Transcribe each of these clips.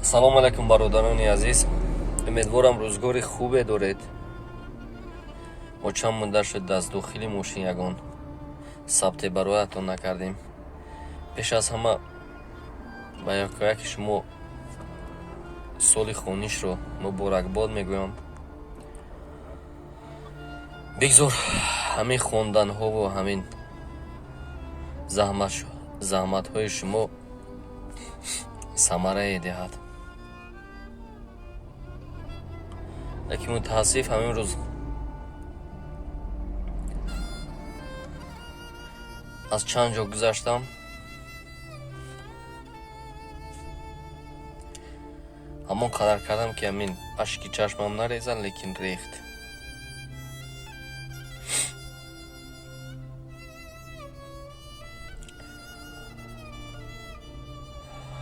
Салому алайкум, бародарони азиз. Умедворам, рӯзгори хубе доред. Мо чанд муддат шуд, аз дохили мошин ягон сабте бароятон накардем. Пеш аз ҳама ба якояки шумо соли хонишро муборакбод мегӯям. Бигзор ҳамин хонданҳову ҳамин заҳматҳои шумо самарае диҳад. Лекин мутаассиф, ҳамин рӯз аз чанд ҷо гузаштам, ҳамон қадар кардам, ки ҳамин ашки чашмам нарезад, лекин рехт.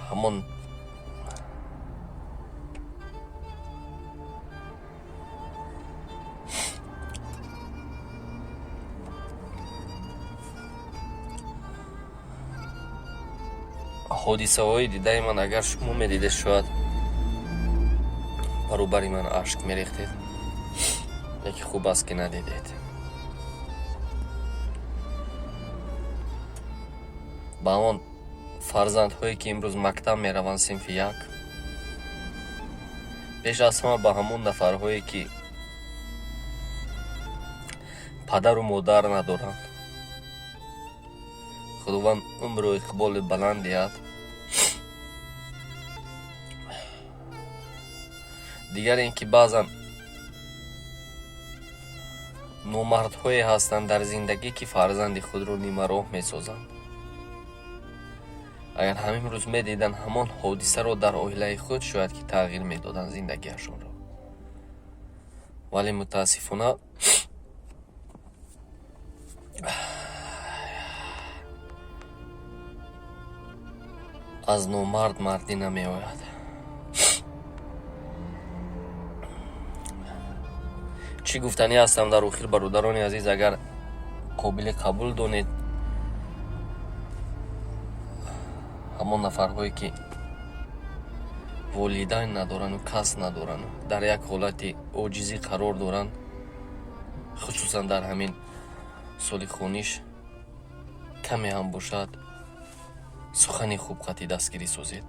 Ҳамон ҳодисаҳои дидаи ман агар шумо медидед, шояд баробари ман ашк мерехтед, лекин хуб аст, ки надидед. Ба ҳамон фарзандҳое, ки имрӯз мактаб мераванд, синфи як, пеш аз ҳама ба ҳамон нафарҳое, ки падару модар надоранд, Худованд умру иқболи баланд диҳад. Дигар ин ки баъзан номардҳое ҳастанд дар зиндагӣ, ки фарзанди худро нимароҳ месозанд. Агар ҳамин рӯз медиданд ҳамон ҳодисаро дар оилаи худ, шояд ки тағйир медоданд зиндагиашонро, вале мутаассифона аз номард мардӣ намеояд. Чӣ гуфтанӣ ҳастам дар охир, бародарони азиз? Агар қобили қабул донед, ҳамон нафарҳое, ки волидайн надорану кас надорану дар як ҳолати оҷизӣ қарор доранд, хусусан дар ҳамин соли хониш, каме ҳам бошад, сухани хуб қатъи дастгирӣ созед.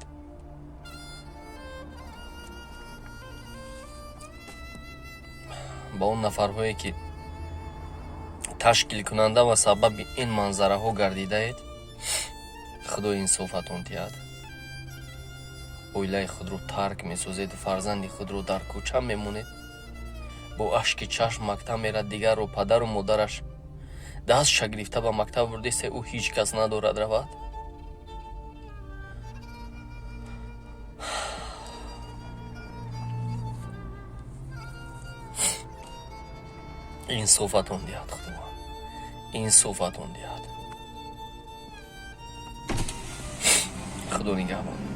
Ба он нафарҳое, ки ташкилкунанда ва сабаби ин манзараҳо гардидаед, Худо инсофатон диҳад. Оилаи худро тарк месозеду фарзанди худро дар кӯча мемонед, бо ашки чашм мактаб мерад, дигарро падару модараш дастша гирифта ба мактаб бурдеста, ӯ ҳеҷ кас надорад равад. Инсофатон диҳад Худованд, инсофатон диҳад. Худо нигаҳбон.